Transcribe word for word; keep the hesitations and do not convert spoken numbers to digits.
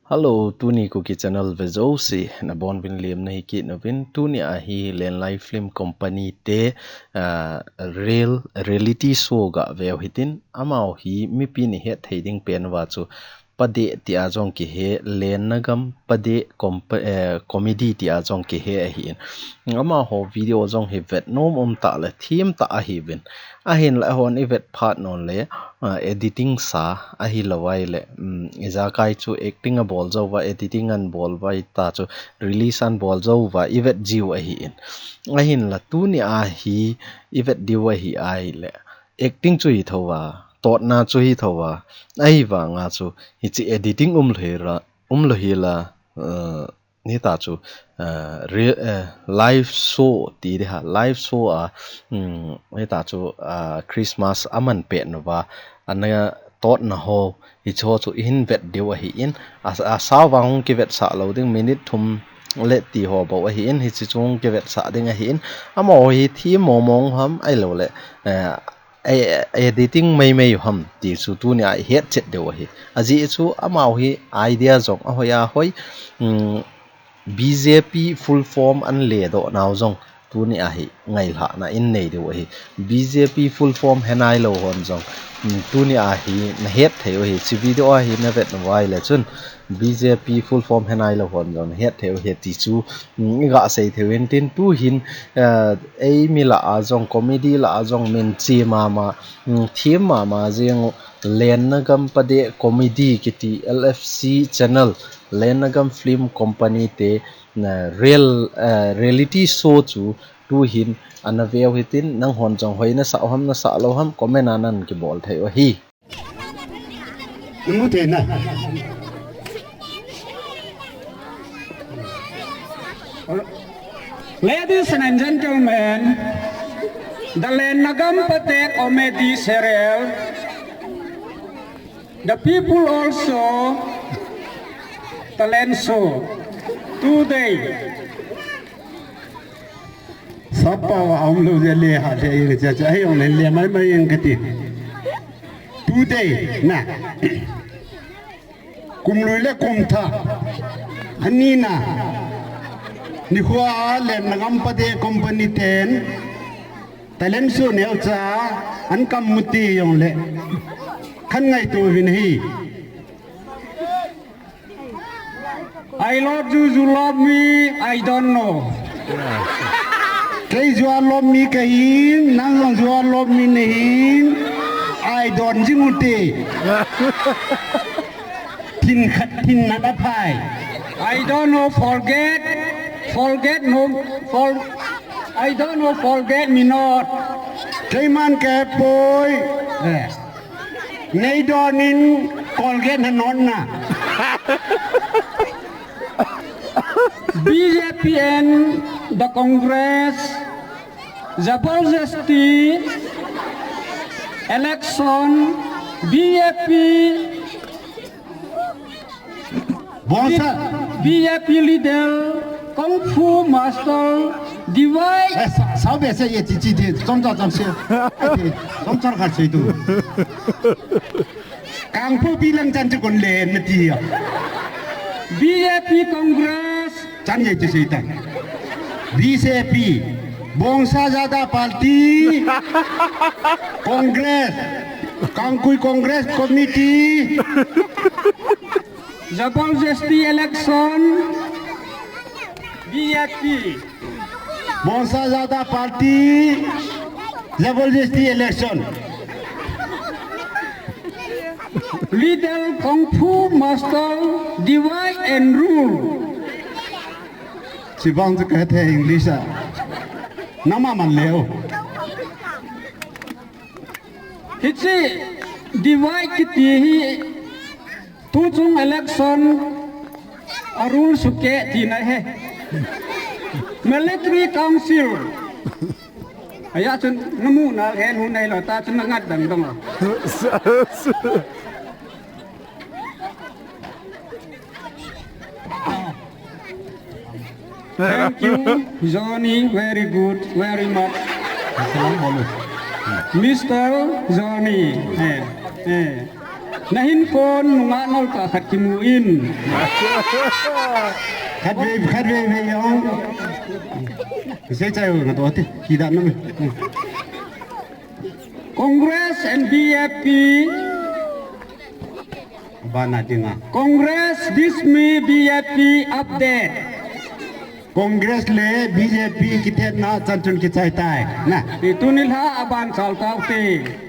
Hello, tuni Kuki Channel ve jouse, nabonuvin lemna hi kit nauvin, tuni a hi Lenlai Film Company te, ah, real, reality show gaveu hitin, amaho hi mipi in ihet thei ding pen uva chu, Pade tia jong kihe, Lenna Gam Pade compa-, eh, comedy tia jong kihe ahin. Amaho video jong hi vetnom umtah le themtah ahiuvin. Ahinla eihon ivet phat nungle, ah, editing sa ahilou ahile, um, ijakai chu acting abol jouva, editing anabol uva, hita chu release anabol jouva, ivet jiu ahin. Ahinla tuni a hi ivet diu ahi ahile, acting chu hithouva, totna chu hithouva, ahivanga chu hiche editing umlou hela, umlou hela, uh, hita chu, uh, re-, uh, live show ti ding ham, live show a, um, hita chu, uh, Christmas aman pet nauva, ana totna ho, hicheho chu ihin vet diu ahin, a, asao vang hung kivetsah lou ding, minute thum le ti ho bou ahin, hiche chu hung kivetsah ding ahin, amaho hi them mong mong ham ahiloule, eh, eh, editing mei mei u ham ti chu tuni a ihet chet diu ahi. Ajeh chu amaho hi idea jong ahoi ahoi, um, B J P full form ana ledoh nau jong tuni a hi ngailhahna inei diu ahi. B J P full form henailou hon jong, um, tuni a hi nahet thei u ahi. Hiche video a hi navet nauva ahile chun B J P full form henailou hon jong nahet thei u ahi ti chu, um, iga sei thei u hintin tuhin, eh, eimi lah a jong, comedy lah a jong, minche mama, um, them mama jeng u, Lenna Gam Pade comedy kiti L F C channel, Lenna Gam Film Company te, na real, eh, reality show chu tuhin ana veu hitin, nanghon jong hoi nasah u ham, nasah lou ham, comment a nan kibol thei u ahi. Namu thei na. Ladies and gentlemen, the Lenna Gam Pade comedy serial, the people also talent show. Today, Sapa wa aum lou je le ha le ye cha cha, ahi ong le le mai mai eng kati. Today na. Kum lui le kum thah. Ani na. Nikho a Lenna Gam Pade company ten talent show neocha an kam muti ong le. Khan ngaito uvin ahi. I love you, you love me, I don't know. Kei jong love me kahin, nang jong love me nahin, I don't jing ute. Thin khat thin na da phai. I don't know, forget, forget no, for, I don't know, forget me not. Keiman kahepoi. Eh. Nei don in Colgate na non na. B J P and the Congress, Jabardasti election, B J P, Bongsa. B J P leader, Kung Fu Master, divide. Eh, sa-, sao be se ye chi chi de, chom chom chom se. Ai de, chom chom kha se tu. Kang Fu bi lang chan chu kon le na ti ya. B J P Congress. Chan ye chi se ta. B J P. Bongsa Jada Party. Congress. Kangkui Congress Committee. Jabardasti election, B J P. Bongsa Jada Party, Jabardasti election. Little Kung Fu Master, divide and rule. Chibang chu kahe thei English a. Nangma man leu. Hiche divide kiti hi tuchung election a rule sukeh tina ahi. Military Council. Ahi a chun namu na hen hun nei lo ta chun nangat dang dang a. Thank you, Johnny. Very good, very much. Mister Johnny. Eh, eh. Nahin kon nungah nal ka khat kimu in. Khat vei, khat vei vei ong. Sei chai ong to te, ki da no. Congress and B J P. Bana dinga. Congress dismiss B J P update. Congress le B J P kithetna chan chun kichai tai. Na. Ituni la aban chal tau te.